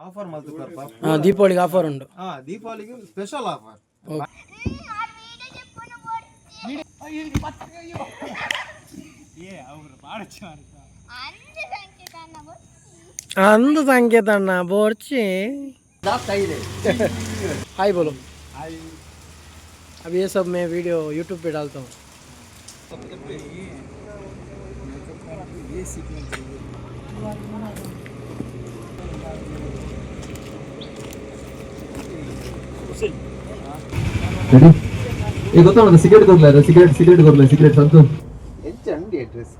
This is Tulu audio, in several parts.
ಆಫರ್ ಮಲ್ತು ಕೊರ್ಪ. ದೀಪಾವಳಿಗೆ ಆಫರ್ ಉಂಡು. ಹಾ, ದೀಪಾವಳಿಗೆ ಸ್ಪೆಷಲ್ ಆಫರ್. ಅಂದು ಸಂಕೇತ ಅಣ್ಣ ಬೋರ್ಚಿ. हाय बोलो। अब ये सब मैं वीडियो यूट्यूब पे डालता हूँ। ಈ ಗೊತ್ತಲ್ಲ, ಸಿಗರೇಟ್ ಕೊರ್ಲ, ಸಿಗರೇಟ್, ಸಿಗರೇಟ್ ಕೊರ್ಲ, ಸಿಗರೇಟ್ ಸಂತು. ಹೆಚ್ಚು ಅಂಡಿ ಡ್ರೆಸ್.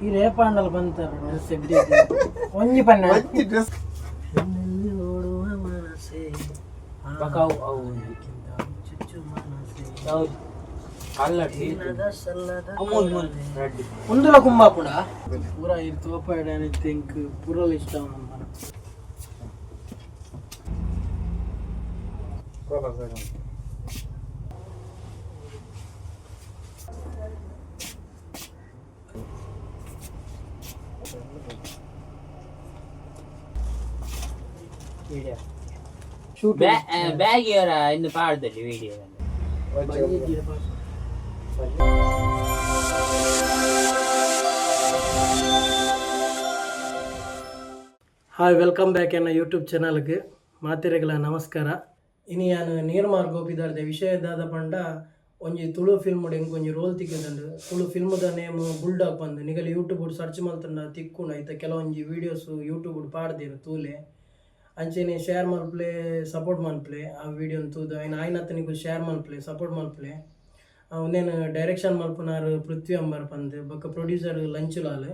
ಈ ರೇಪಾಂಡಲ್ ಬಂತ ಡ್ರೆಸ್ ಒಂಜಿ ಪನ್ನ. ಡ್ರೆಸ್. ಉಂದುಲ ಕುಂಬಾಪುಡ ಪೂರ ಇರ್ ತೋಪಾಡ ತಿಂಕ್ ಪೂರಲ್ ಇಷ್ಟ ನಮ್ಮ. ಶೂಟ್. ಬ್ಯಾಗ್ ಇವರ ಇನ್ನು ಪಾಡ್ದಲ್ಲಿ ವಿಡಿಯೋ. ಹಾಯ್, welcome back ಎನ್ನ ಯೂಟ್ಯೂಬ್ ಚಾನಲ್ಗೆ. ಮಾತಿರೆಗಳ ನಮಸ್ಕಾರ. ಇನಿ ಯಾನು ನೀರ್ಮಾರ್ ಗೋಪಿದಾರ್ದೆ. ವಿಷಯ ದಾದ ಪಂಡ, ಒಂಜಿ ತುಳು ಫಿಲ್ಮ್ ಎಂಕ್ ಒಂಜಿ ರೋಲ್ ತಿಕ್ಕಿದಂಡು. ತುಳು ಫಿಲ್ಮ್ದ ನೇಮ್ ಬುಲ್ಡಾಗ್ ಪಂದ್. ನಿಗಲ್ ಯೂಟ್ಯೂಬ್ ಸರ್ಚ್ ಮಲ್ತಂಡ ತಿಕ್ಕುಂಡು. ಐತ ಕೆಲವೊಂಜಿ ವೀಡಿಯೋಸ್ ಯೂಟ್ಯೂಬ್ ಪಾಡ್ದೇರು, ತೂಲೆ. ಅಂಚೆನೆ ಶೇರ್ ಮಲ್ಪಲೆ, ಸಪೋರ್ಟ್ ಮಲ್ಪಲೆ. ಆ ವೀಡಿಯೋನ್ ತೂದು ಐನ್ ಆಯ್ನತ್ತ ನಿಗು ಶೇರ್ ಮಲ್ಪಲೆ, ಸಪೋರ್ಟ್ ಮಲ್ಪಲೆ. ಉಂದೇನು ಡೈರೆಕ್ಷನ್ ಮಲ್ಪುನಾರ್ ಪೃಥ್ವಿ ಅಂಬರ್ ಪಂದ್, ಬೊಕ್ಕ ಪ್ರೊಡ್ಯೂಸರ್ ಲಂಚುಲಾಲ್.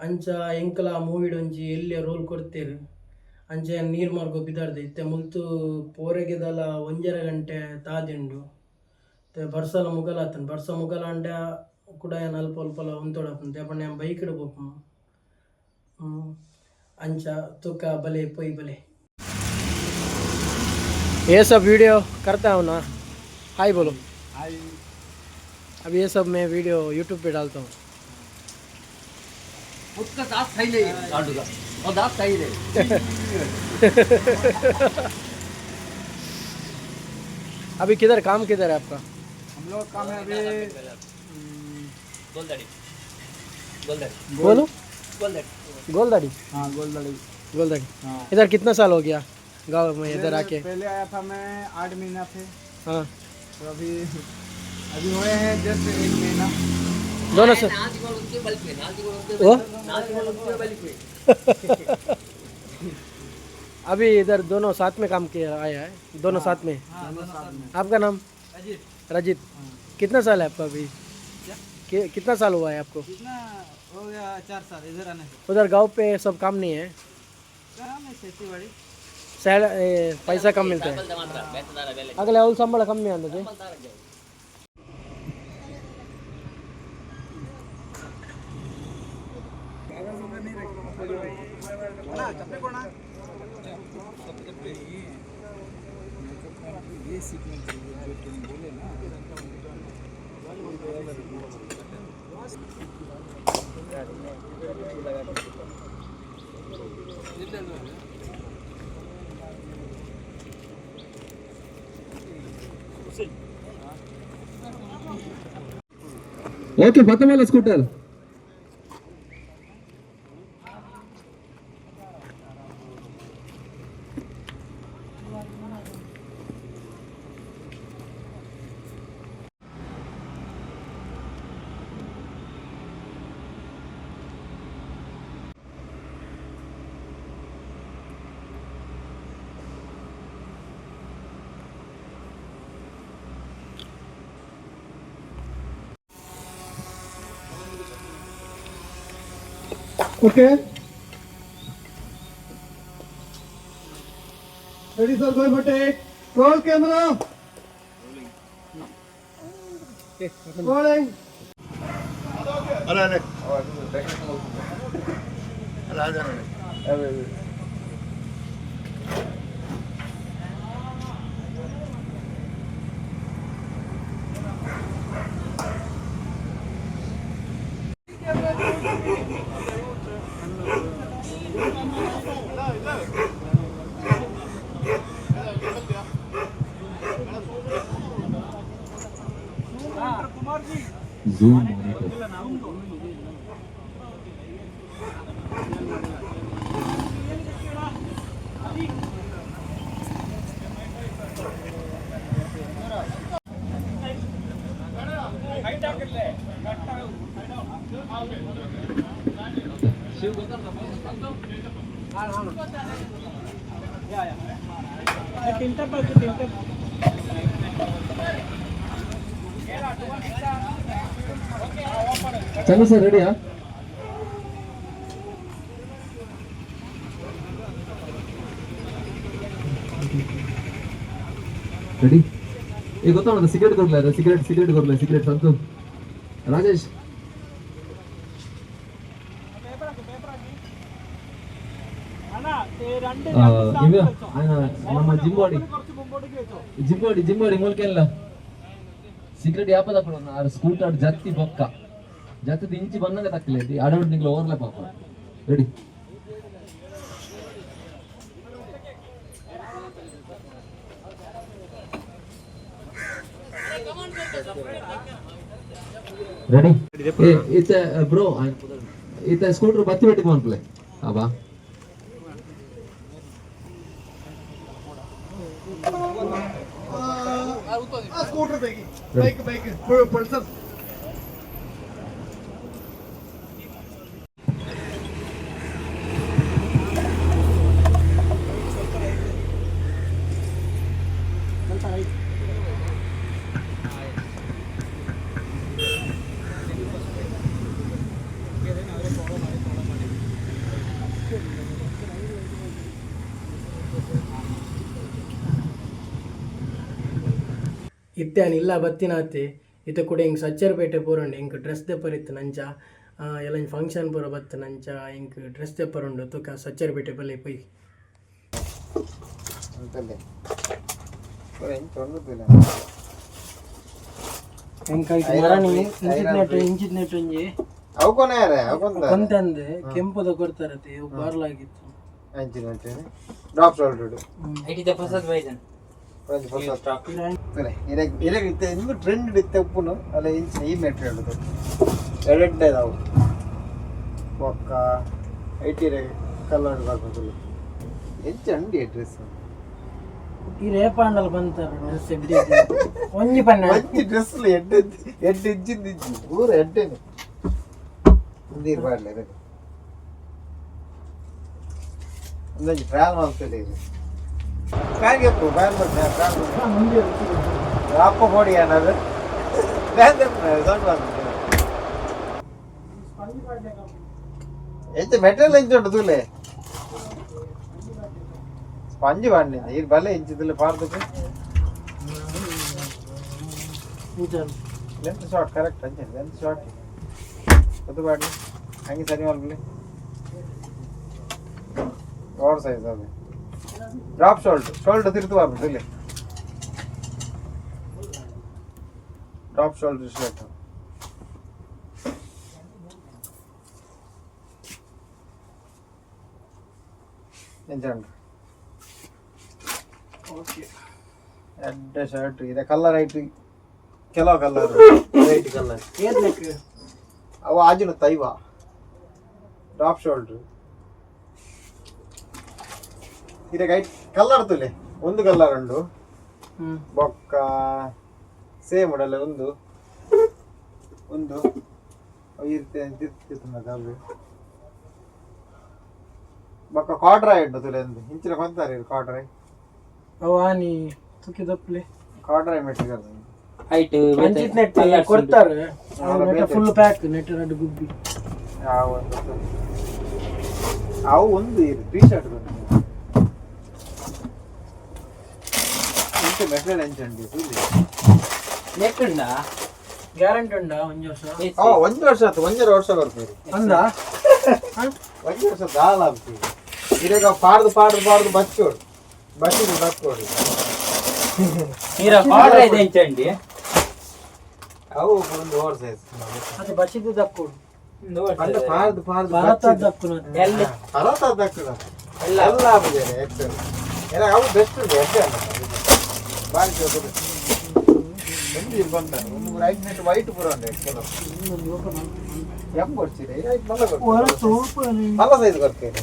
ಅಂಚ ಎಂಕಲ ಮೂವಿಡ್ ಒಂಜಿ ಎಲ್ಯ ರೋಲ್ ಕೊಡ್ತೇರು. ಅಂಚ ನೀರ್ ಮಾರ್ಗೊ ಪಿದಾಡ್ದೆ. ಇತ್ತೆ ಮುಲ್ತು ಪೋರೆಗೆದಲ 1.5 ಗಂಟೆ ತಾದಿಂಡು. ಇತ್ತೆ ಬರ್ಸಲ ಮುಗಲಾತನ್. ಬರ್ಸ ಮುಗಲಾಂಡ ಕುಡ ಯಾನ್ ಅಲ್ಪ ಅಲ್ಪಲ ಉಂತೊಡಾಪುಂಡು. ದಾಯೆ ಯಾನ್ ಬೈಕ್ಡ್ ಪೋಪುನು. ಅಂಚ ತುಕ ಬಲೆ ಪೊಯ್ ಬಲೆ. ये सब वीडियो करता हूँ ना। हाय बोलो। अब ये सब मैं वीडियो यूट्यूब पे डालता हूँ। उसका दांत सही नहीं है गांडू का और दांत सही नहीं। अभी किधर काम, किधर है आपका? हम लोग काम है अभी. ಗೋಲ್ದಡಿ, ಗೋಲ್ದಡಿ. बोलो. ಗೋಲ್ದಡಿ. गोलदाड़ी. हाँ, गोलदड़ी. गोलदाड़ी. हाँ. इधर कितना साल हो गया गांव में इधर आके? पहले आया था मैं, 8 महीना थे. तो अभी अभी हुए हैं जस्ट एक महीना. दोनों से वो अभी इधर दोनों साथ में काम किया आया है, दोनों साथ में. हाँ, दोनों साथ में. आपका नाम? अजीत. रजित. कितना साल है आपका अभी? कितना साल हुआ है आपको? कितना हो गया? 4 साल इधर आने से. उधर गांव पे सब काम नहीं है? काम है, खेती बाड़ी. सैल पैसा कम मिलता है. ಅಗಲೆ ಅವ್ಲು ಸಂಬಳ ಕಮ್ಮಿ ಅಂದದ್ದು. ಓಕೆ, ಬತ್ತಮಲ್ಲ scooter. Okay, ready sir, go for take. Roll camera. Rolling. ಅಲ್ಲ ಅಲ್ಲ ಅಲ್ಲ ಅದೇ. Zoom monitor. Chandra sir ರೆಡಿಯಾ? Ready? ಈ ಗೊತ್ತಾಗೋಣ ಸಿಗರೇಟ್ ಕೊಡ್ಲ, ಸಿಗರೇಟ್ ಸಿಗರೇಟ್ ಕೊಡ್ಲ, ಸಿಗರೇಟ್ ಸಂತು ರಾಜೇಶ್. ನಮ್ಮ gym body gym body gym body ಮೂಲಕ ಸಿಗರೇಟ್ ಯಾಪದ ಆರು ಸ್ಕೂಟರ್ ಜತ್ತಿ ಬೊಕ್ಕ ಜತ್ತದ ಇಂಚಿ ಬಂದಂಗ ತಕ್ಕಲೆ ಅಡವಡ್ ನಿಂಗ್ಲ ಓರ್ಲೆ ಪಾಪ. ರೆಡಿ? ರೆಡಿ? ಇತ್ತ ಬ್ರೋ, ಇತ್ತ ಸ್ಕೂಟರ್ ಬತ್ತಿ ಬೆಟ್ಟಿಗೆ ಮನ್ಪಲೆ ಅಬಾ. Scooter bike bike Pulsar. ಇತ್ತೆ ಇಲ್ಲ ಬತ್ತಿನಾತೆ. ಇತ್ತೆ ಕೂಡ ಹಿಂಗೆ ಸಚ್ಚರ್ಪೇಟೆ ಪೋರಂಡು, ಎಂಕ್ ಡ್ರೆಸ್ ದೆಪ್ಪರಿತ್ತು ನಂಚ. ಎಲ್ಲ ಫಂಕ್ಷನ್ ಪೂರ ಬತ್ತು ನಂಚ, ಎಂಕ್ ಡ್ರೆಸ್ ದೆಪ್ಪರುಂಡು. ತುಕ ಸಚ್ಚರ್ಪೇಟೆ ಬಲ್ಲೆ ಪೋಯ್. ಅಂತಲ್ಲೇ ಎಂಚ ಎಂಕ್ ಐಟ್ ಮರಣಿ ಇಂಚಿತ್ ನೆಟ್ ಇಂಚಿತ್ ನೆಟ್ ಒಂಜಿ. ಅವಕೊನೆ ಅವಕೊಂದ. ಕೊಂತಂದೆ ಕೆಂಪುದ ಕೊಡ್ತಾರತೆ, ಇವು ಬಾರ್ಲಾಗಿತ್ತು. ಅಂಚಿನ ಅಂಚಿನ ಡ್ರಾಪ್ ಶೋಲ್ಡರ್. ಇಟ್ಟಿದ್ದ ಹೊಸದು ಬೈದನ್. ಇರಗ್ ಇರಗ್ ಇತ್ತೆ ಇಂದು ಟ್ರೆಂಡ್ ಇತ್ತೆ ಉಪ್ಪುನು ಅಲ್ಲ. ಇಂಚಿನ ಈ ಮೆಟೀರಿಯಲ್ ಎರಡೆಡ್ಡೆ ಇದಾವು. ಬೊಕ್ಕ IT colour ಬರ್ಬೇಕು. ಎಂಚ ಅಂಡಿ ಡ್ರೆಸ್. ಈ ರೇಪಾಂಡಲ್ ಬಂತಾರ ಡ್ರೆಸ್ ಎಡ್ಡೆ ಒಂಜಿ ಪನ್ನ. ಒಂಜಿ ಡ್ರೆಸ್ ಎಡ್ಡೆ ಎಡ್ಡೆ ಇಜ್ಜಿಂದ ಇಜ್ಜಿ ಪೂರ ಎಡ್ಡೆನೆ. ನೀರು ಬಾಡ್ಲೆ ಇರಗ್ ಒಂದೊಂಜಿ ಟ್ರಾವೆಲ್ ಮಾಡ್ತೇವೆ. ಇದು ಫ್ಯಾನ್ ಗೆಪ್ಪು ಫ್ಯಾನ್ ಫ್ಯಾನ್ ಅಪ್ಪ ಪೋಡಿ ಏನಾದ್ರು ಫ್ಯಾನ್ ಸೌಂಡ್ ಮಾಡ್ತದೆ. ಎಂಚ ಮೆಟೀರಿಯಲ್ ಎಂಚ ಉಂಟು ತೂಲೆ. ಸ್ಪಂಜ್ ಬಾಡ್ನಿಂದ ಈ ಬಲೆ ಇಂಚಿದಲ್ಲಿ ಪಾರ್ದಕ್ಕೆ. Length short correct ಅಂಚೆ ಲೆಂತ್ ಶಾರ್ಟ್ ಅದು ಬಾಡ್ಲಿ ಹಂಗೆ ಸರಿ ಮಲ್ಪಲಿ. ಓವರ್ ಸೈಜ್ ಅದು. Drop shoulder shoulder ತಿರ್ತು ಬರ್ಬೇಕು ಇಲ್ಲಿ. Drop shoulder shirt ಎಂಚ ಉಂಟು? ಎಡ್ಡೆ ಶರ್ಟ್ ಇದೆ. ಕಲರ್ ಐಟ್ ಕೆಲವು colour white colour. ಏತ್? ಅವು ಆಜಿನ ತೈವ ಡ್ರಾಪ್ ಶೋಲ್ಡರ್ ಇದಕ್ಕೆ ಐಟ್ ಕಲರ್ ತುಲೆ. ಒಂದು ಕಲರ್ ಉಂಡು. ಬೊಕ್ಕ ಸೇಮ್ ಉಡಲ್ಲ. ಒಂದು ಒಂದು ಅವು ಇರ್ತೆ ತಿರ್ತಿತ್ತು. ಬೊಕ್ಕ ಕಾರ್ಡ್ರಾಯ್ ಉಂಟು ತುಲೆ. ಒಂದು ಇಂಚಿನ ಕೊಂತಾರೆ ಕಾರ್ಡ್ರಾಯ್. ಅವು ಆನಿ ತುಕಿ ದಪ್ಪಲೆ. ಕಾರ್ಡ್ರಾಯ್ ಮೆಟೀರಿಯಲ್. ಹೈಟ್. ಅಂಚಿತ್ ನೆಟ್ ಕೊಡ್ತಾರೆ full pack net ರಡ್ಡು ಗುಬ್ಬಿ. ಯಾವ ಒಂದು ಅವು ಒಂದು ಟಿ ಶರ್ಟ್ ಇಂಚ ಮೆಟೀರಿಯಲ್ ಎಂಚ ಉಂಟು ತುಲೆ. ನೆಟ್ ಉಂಡಾ? ಗ್ಯಾರಂಟಿ ಉಂಡಾ ಒಂಜಿ ವರ್ಷ? ಓ, ಒಂದು ವರ್ಷ ಆಯ್ತು, ಒಂದರ ವರ್ಷ ಬರ್ತೀರಿ. ಅಂದ. ಒಂಜಿ ವರ್ಷ ದಾಲ ಆಗ್ತೀವಿ. ಇದಾಗ ಪಾಡ್ದು ಪಾಡ್ದು ಪಾಡ್ದು ಬಚ್ಚೋಡು ಬಚ್ಚಿದು ಬಚ್ಚೋಡು. ನೀರ ಆರ್ಡರ್ ಇದೆ ಎಂಚಂಡಿ. ಅವು ಒಂದು ಓವರ್ ಸೈಜ್. ಅದು ಬಚ್ಚಿದ್ದು ದಕ್ಕೋಡು. ಪಂಡ ಪಾಡ್ದು ಪಾಡ್ದು. ಭರತ ದಕ್ಕುನ. ಎಲ್ಲಿ? ಪರತ ದಕ್ಕದ. ಎಲ್ಲ ಆಪುಜೆ ಎಕ್ಸೆಲ್ ಎಲ್ಲ ಅವು ಬೆಸ್ಟ್ ಉಂಟು ಎಡ್ಡೆ ಅಲ್ಲ ಬಾರಿ ಚೋಕುದು. ಒಂದು ಬಂದ ಒಂದು ರೈಟ್ ನೆಟ್ ವೈಟ್ ಪೂರ ಉಂಟು ಎಕ್ಸೆಲ್. ಎಂ ಕೊಡ್ತೀರಿ ಐಟ್ ಮಲ್ಲ ಕೊಡ್ತೀರಿ, ಮಲ್ಲ ಸೈಜ್ ಕೊಡ್ತೀರಿ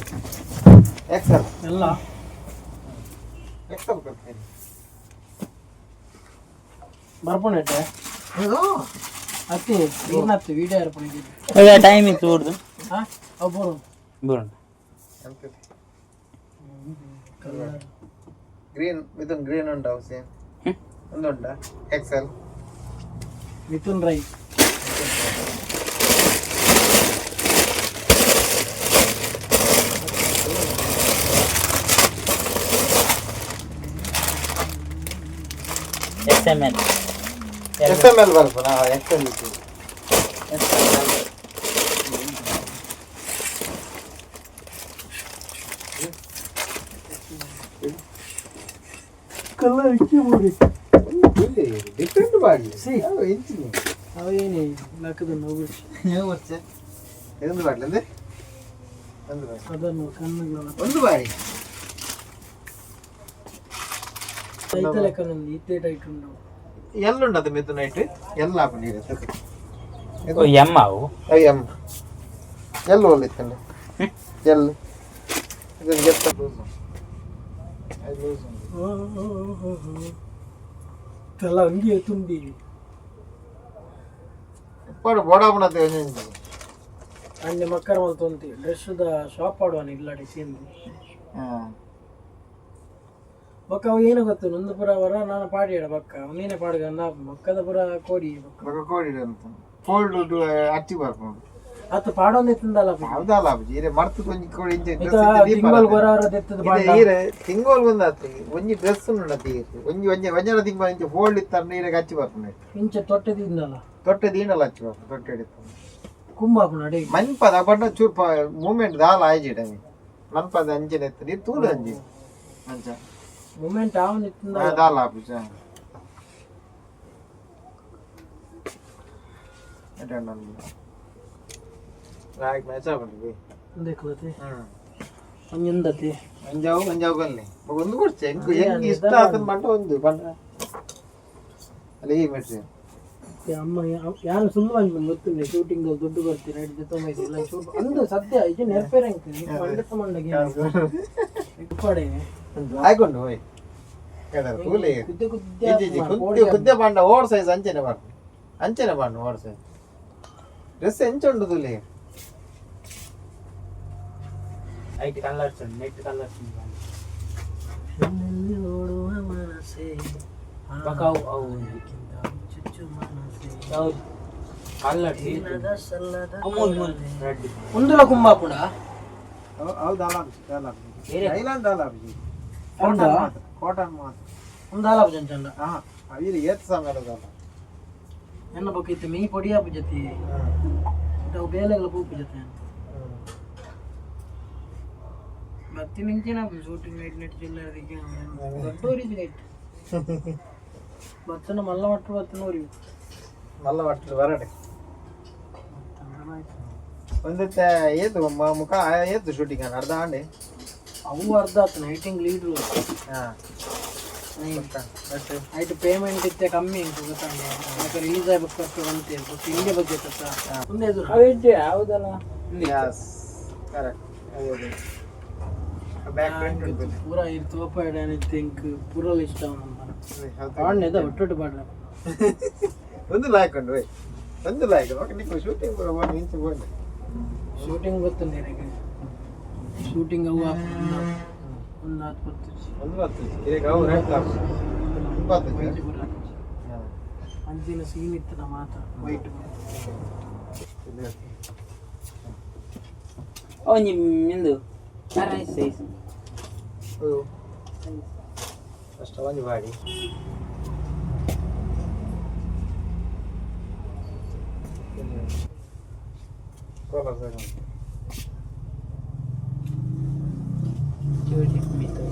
ಎಕ್ಸೆಲ್. ಎಲ್ಲ. ಎಕ್ಸೆಲ್ ಕೊಡ್ತೀನಿ. ಬರ್ಪುಂಡಟ್ಟೆ ಅತ್ತಿ ನೀರ್ನತ್ತು ವೀಡಿಯೋ ಇರ್ಪುಂಡು. ಟೈಮ್ ಇತ್ತು ಊರ್ದು. ಹಾ, ಅವು ಬೋರು. ಬರೋಣ. ಗ್ರೀನ್, ಇದೊಂದು ಗ್ರೀನ್ ಉಂಟು ಸೇಮ್. ಒಂದುಂಟಾ XL? Mithun Rai. S M L. S M L ಬರ್ಪುನಾ? XL ಇತ್ತು. ಕಲರ್ ಇಚ್ಚಿ ಮೂಡಿ. ಡಿಫ್ರೆಂಟ್ ಬಾಡ್ಲಿ. See. ಇಂಚಿನ. ಅವೇನೇ ಲಕ್ಕದ ನೋವು. ವರ್ಷ ಒಂದು ಬಾಟ್ಲಿ ಅಂದ್ರೆ ಒಂದು ಬಾರಿ. ಅದನ್ನು ಕಣ್ಣುಗಳ. ಒಂದು ಬಾರಿ. ಐತ ಲೆಕ್ಕ ನಂದು ಇತ್ತೆ ಟೈಟ್ ಉಂಡು. ಎಲ್ಲುಂಟು ಅದು ಮಿಥುನ್ ನೈಟ್ ಎಲ್ಲ ಆಪು ನೀರು. ಎಮ್ ಅವು. ಎಮ್ ಎಲ್ ಒಳ್ಳಿತ್ತಂಡೆ ಎಲ್. ಇದನ್ನು ಗೆತ್ತ ಲೂಸ್, ಅದು ಲೂಸ್ ಉಂಟು. ತಲ ಅಂಗಿ ತುಂಬಿ. ಪಡ ಬೋಡಾಪುಣತೆ ಒಂಜೊಂಜಿ. ಅಣ್ಣೆ ಮಕ್ಕಳ ಮಲ್ತೊಂತಿ ಡ್ರೆಸ್ the shop ಆಡುವನ ಇಲ್ಲಾಡಿ ಸೇಂದು. ಹಾಂ. ಬೊಕ್ಕ ಅವು ಏನು ಗೊತ್ತು, ನೊಂದು ಪುರ ವರ ನಾನು ಪಾಡಿಯಡ ಬಕ್ಕ ನೀನೆ ಪಾಡುಗ ಅಂದ ಮಕ್ಕದ ಪುರ ಕೋಡಿ ಬೊಕ್ಕ. ಬೊಕ ಕೋಡಿ ಅಂತ ಫೋಲ್ಡ್ ಅಚ್ಚಿ ಬರ್ಪುಂಡು. ಅತ್ತು ಪಾಡೊಂದಿತ್ತಂದಲ್ಲ. ಹೌದಲ್ಲ ಅಪ್ಪಾಜಿ, ಇರೆ ಮರ್ತು ಒಂಜಿ ಕೋಡಿ ಇಂಚ. ತಿಂಗಳು ಗೊರವರ ದೆತ್ತದ ಪಾಡ. ಈರೆ ತಿಂಗೋಲ್ ಬಂದಾತು ಒಂಜಿ ಡ್ರೆಸ್ ಉಂಡತಿ ಈರೆ ಒಂಜಿ ಒಂಜಿ ಒಂಜನ ತಿಂಗಳು ಇಂಚ ಫೋಲ್ಡ್ ಇತ್ತಂದ್ರೆ ಈರೆಗೆ ಅಚ್ಚಿ ಬರ್ಪುಂಡು. ಇಂಚ ತೊಟ್ಟೆ ತಿಂದಲ್ಲ. ತೊಟ್ಟೆ ದೀಂಡಲ ಅಚ್ಚಿ ಬರ್ಪುಂಡು, ತೊಟ್ಟೆ ಹಿಡಿತು. ಕುಂಬಾಪುನ ಅಡೆ. ಮನ್ಪದ ಬಣ್ಣ ಚೂರು ಮೂಮೆಂಟ್ ದಾಲ ಆಯ್ಜಿಡ ಮನ್ಪದ ಅಂಚಿನ ಎತ್ತು ನೀರು ತೂಲು ಅಂಜಿ ಅಂಚ. ಮೂಮೆಂಟ್ ಆವೊಂದಿತ್ತಂದಲ್ಲ. ದಾಲ ಆಪುಜ. ರಾಗಿ ಮ್ಯಾಚ್ ಆಪುಂಡು. ದೇಖಲತೆ. ಹ್ಮ್. ಒಂಜೊಂದತೆ. ಒಂಜಾವು ಒಂಜಾವು ಬನ್ನಿ ಒಂದು ಕೊಡ್ಚೆ ಎಂಕ್ ಎಂಕ್ ಇಷ್ಟ ಆತನ ಬಂಡ ಒಂದು ಬಂಡ ಅಲ್ಲಿ ಈ ಮೆಟ್ರಿ. ಅಮ್ಮ ಯಾರು ಸುಳ್ಳು ಅನ್ಕೊಂಡು ಗೊತ್ತುಂಡೆ ಶೂಟಿಂಗ್ ದುಡ್ಡು ಬರ್ತೀರ ಹಿಡಿದು ತೊಂಬೈದು ಇಲ್ಲ ಶೂಟ್ ಅಂದು ಸದ್ಯ ಇದು ನೆರ್ಪೇರಂಕ್ ಮಂಡತ ಮಂಡಗೆ ಇಪ್ಪಡೆ. ಆಯ್ಕೊಂಡು ಹೋಯ್ ತೂಲೆ. ಕುದ್ದೆ ಕುದ್ದೆ. ಇಜ್ಜಿ ಕುದ್ದೆ ಕುದ್ದೆ ಬಾಂಡ ಓಡ್ ಸೈಜ್ ಅಂಚೆನೆ ಬಾರ್ದು, ಅಂಚೆನೆ ಬಾಂಡ ಓಡ್ ಸೈಜ್ ಡ್ರೆಸ್ ಎಂಚ ಉಂಡು ತೂಲೆ. ಐಟ್ ಕಲರ್ಸ್ ಉಂಟು, ನೆಟ್ ಕಲರ್ಸ್ ಉಂಟು. ಓಡುವ ಮನಸ್ಸೇ ಬೊಕ ಅವು ಅವು ಕ್ಕಿಂತ ಚುಚ್ಚು ಮನಸ್ಸೇ. ಹೌದು, ಕಲರ್ಸ್. ದಿನದ ಸಲ್ಲದ. ಅಮೂಲ್ ಮೂಲ್ ರೆಡ್. ಉಂದುಲ ಕುಂಬಾಪುಡ. ಹೌದು, ಅಲ್ಲ ಅಲ್ಲ. ಬೇರೆ? ಐಲಾಂಡ್ ಅಲ್ಲ. ಉಂಡಾ? ಕಾಟನ್ ಮಾತ್ರ, ಕಾಟನ್ ಮಾತ್ರ. ಉಂದಾಲ ಜಂಚಂಡ. ಹಾ, ಅವಿರು ಏತ್ ಸಮಯದ ಅಲ್ಲ. ಎನ್ನ ಬೊಕ್ಕ ಇತ್ತೆ ಮೀ ಪೊಡಿಯಾಪು ಜೊತೆ ಅವು ಬೇಲೆಗಳ ಪೂಪು ಜೊತೆ ಬತ್ತಿ ಮಿಂಚಿನ ಶೂಟಿಂಗ್ ನೈಟ್ ನೆಟ್ ಚಿಲ್ಲರೆ ದೊಡ್ಡ ಊರಿಗೆ ನೈಟ್ ಬತ್ತನ ಮಲ್ಲ ಮಟ್ಟ ಬತ್ತನ ಊರಿಗೆ. ಮಲ್ಲ ಬಟ್ಲು ಬರಡೆ ಒಂದಿತ್ತೆ ಏತು ಮುಖ ಏತು ಶೂಟಿಂಗ್ ಅರ್ಧ ಆಂಡೆ. ಅವು ಅರ್ಧ ಆತು ನೈಟಿಂಗ್ ಲೀಡ್ರು. ಹಾ. ಆಯ್ತು, ಪೇಮೆಂಟ್ ಇತ್ತೆ ಕಮ್ಮಿ ಉಂಟು ಗೊತ್ತಾಂಡೆ. ರಿಲೀಸ್ ಆಗ್ಬೇಕು ಬಂತೆ ಬಟ್ ಇಂಡಿಯಾ ಬಜೆಟ್ ಅತ್ತ ಮುಂದೆ ಎದುರು. ಹೌದಲ್ಲ. Yes, correct. ಅದೇ ಅದೇ ಬ್ಯಾಕ್ ಪ್ರಿಂಟ್ ಉಂಟು. ಪೂರ ಇರ್ ತೋಪ ಥಿಂಕ್ ಪೂರ ಇಷ್ಟ ಪಾಡ್ನೆದ ಒಟ್ಟೊಟ್ಟು ಪಾಡ್ಲ. ಒಂದು ಲಾಯ್ಕ್ ಉಂಡು ಓಯ್, ಒಂದು ಲಾಯ್ಕ್ ಓಕೆ. ನೀವು ಶೂಟಿಂಗ್ ಬೋಂಡು ಇಂಚ ಬೋಂಡು. ಶೂಟಿಂಗ್ ಗೊತ್ತುಂಡು ನನಗೆ ಶೂಟಿಂಗ್ ಅವು ಒಂದು ಹತ್ತು ಪತ್ತು. ಒಂದು ಬತ್ತು ಇರೇಗ ಅವು ರೆಡ್ ಲಾಪ್ ಬತ್ತು. ಅಂಚಿನ ಸೀನ್ ಇತ್ತು ನಮ್ಮ ಮಾತ ವೈಟ್. ಒಂಜಿ ಮಿಂದು ಸೈಜ್. ಅಷ್ಟ ಒಂಜಿ ಬಾಡಿ ಕೋಲರ್. ಚೂಟಿ ಮಿತ್ತು.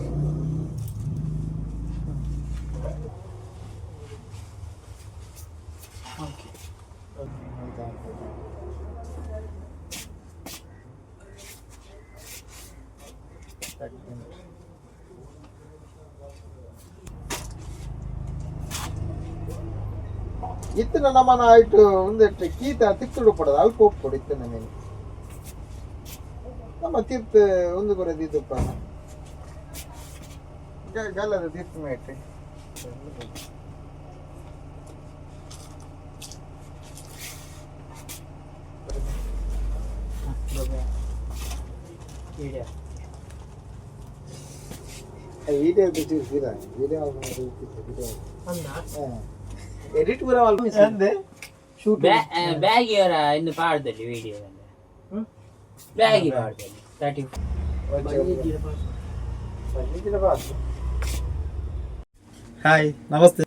ಓಕೆ. ಇತ್ತಿನ ನಮನ ಆಯ್ತು ಒಂದೆಟ್ಟು ಕೀತ ತಿತ್ತುಡು ಪಡೋದು ಅಲ್ಪ ಉಪ್ಪುಡು ಇತ್ತಿನ ಮೀನು ನಮ್ಮ ತೀರ್ಥ ಒಂದು ಬರೋದು ಇದಪ್ಪ ಗಲ್ಲದ ತೀರ್ಥ ಮೇಟ್. ವಿಡಿಯೋ. Video video. ಅಂದ. ಎಡಿಟ್ ಪೂರ ಅಂದೆ. ಶೂಟ್. ಬ್ಯಾಗ್ ಇವರ ಇನ್ನು ಪಾಡ್ದಲ್ಲಿ ವಿಡಿಯೋ. ಬ್ಯಾಗಿ ಪಾಡ್ದಲ್ಲಿ 30. ಹಾಯ್, ನಮಸ್ತೆ.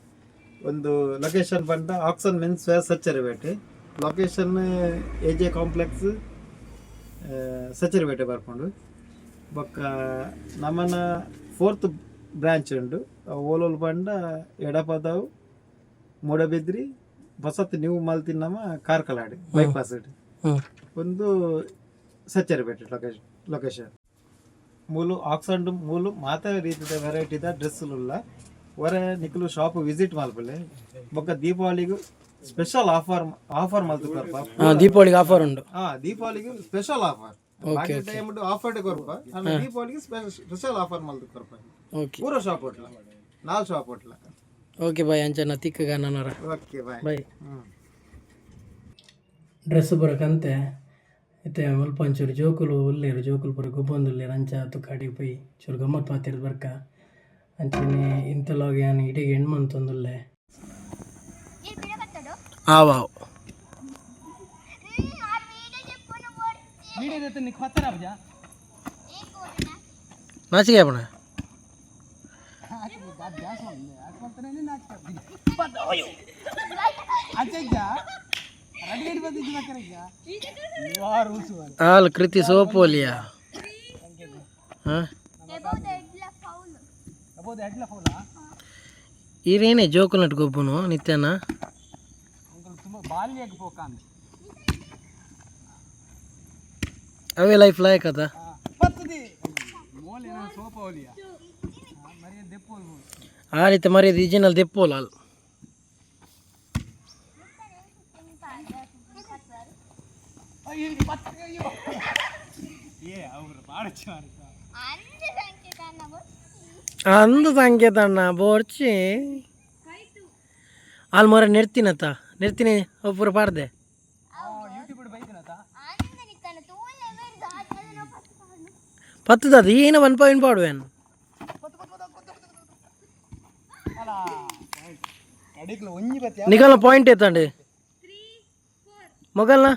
ಒಂದು ಲೊಕೇಶನ್ ಬಂದ ಆಕ್ಸನ್ ಮೆನ್ಸ್ ವೇರ್, ಸಚ್ಚರಿಪೇಟೆ. ಲೊಕೇಶನ್ ಎ ಜೆ ಕಾಂಪ್ಲೆಕ್ಸ್, ಸಚ್ಚರಿಪೇಟೆ ಬರ್ಕೊಂಡು. ಬೊಕ್ಕ ನಮ್ಮನ ಫೋರ್ತ್ ಬ್ರಾಂಚ್ ಉಂಡು. ಓಲೋಲ್ ಬಂಡ ಎಡಪದವು, ಮೂಡಬಿದ್ರಿ, ಹೊಸತ್ ನೀವು ಮಲ್ತಿನ್ನಮ ಕಾರ್ಕಲಾಡಿ ಬೈಪಾಸ್. ಒಂದು ಸಚ್ಚರಿಪೇಟೆ ಲೊಕೇಶನ್. ಲೊಕೇಶನ್ ಮೂಲು ಆಕ್ಸಂಡ್ ಮೂಲು ಮಾತ ರೀತಿದ ವೆರೈಟಿದ ಡ್ರೆಸ್ಸುಲುಲ್ಲ. ಹೊರ ನಿಕುಲು ಶಾಪ್ ವಿಸಿಟ್ ಮಲ್ಪಲೆ. ಬೊಕ್ಕ ದೀಪಾವಳಿಗೂ ಸ್ಪೆಷಲ್ ಆಫರ್ ಆಫರ್ ಮಲ್ತು ಕೊರ್ಪ. ದೀಪಾವಳಿಗೆ ಆಫರ್ ಉಂಡು. ಹಾ, ದೀಪಾವಳಿಗೆ ಸ್ಪೆಷಲ್ ಆಫರ್. ಬಾಕಿ ಟೈಮ್ ಆಫರ್ ಕೊರ್ಪ, ಆಂಡ ದೀಪಾವಳಿಗೆ ಸ್ಪೆಷಲ್ ಆಫರ್ ಮಲ್ತು ಕೊರ್ಪ. ಓಕೆ. ಪೂರ ಶಾಪ್ ಒಟ್ಲ, ನಾಲ್ ಶಾಪ್ ಒಟ್ಲ. ಓಕೆ ಬಾಯ್, ಅಂಚನ ತಿಕ್ಕಗ ನನರ. Okay, bye. Bye. Hmm. Dress ಬರಕಂತೆ ಇತ್ತೆ ಮುಲ್ಪ ಒಂಚೂರು ಜೋಕುಲು ಉಲ್ಲೇರು, ಜೋಕುಲು ಪೂರ ಗೊಬ್ಬೊಂದುಲ್ಲೇರು. ಅಂಚ ತುಕಾಡಿ ಪೋಯಿ ಚೂರು ಗಮ್ಮತ್ ಪಾತಿರ್ದು ಬರ್ಕ. ಅಂಚನೆ ಇಂತಲಾಗ ಯಾನ್ ಇಡೀ ಹೆಣ್ಮಂತೊಂದುಲ್ಲೆ. ಆವಾವ್. ನಾಚಿಕೆ ಆಪಣ. ಹಾಲ್ ಕೃತಿ ಸೋಪೋಲಿಯಾ? ಹಾಂ, ಈರೇನೆ ಜೋಕುಲ್ ಗೊಬ್ಬನು ನಿತ್ಯನ. ಅವೇ ಲೈಫ್ ಲಾಯಕ್ ಅದ. ಆ ರೀತಿ ಮರ್ಯಾದೆ ಈಜಿನಲ್ಲಿ ದೆಪ್ಪೋಲ ಅಲ್. ಅಂದು ಸಂಕೇತ ಅಣ್ಣ ಬೋರ್ಚಿ ಅಲ್ಲಿ ಮೊರ ನೆರ್ತೀನತ್ತ, ನೆರ್ತೀನಿ ಒಬ್ಬರು ಪಾಡ್ದೆ. ಪತ್ತದ ಏನು 1 ಪಾಯಿಂಟ್ ಪಾಡುವೇನು. ನಿಗಲ್ನ ಪಾಯಿಂಟ್ ಎತ್ತಂడి ಮೊಗಲ್ನ.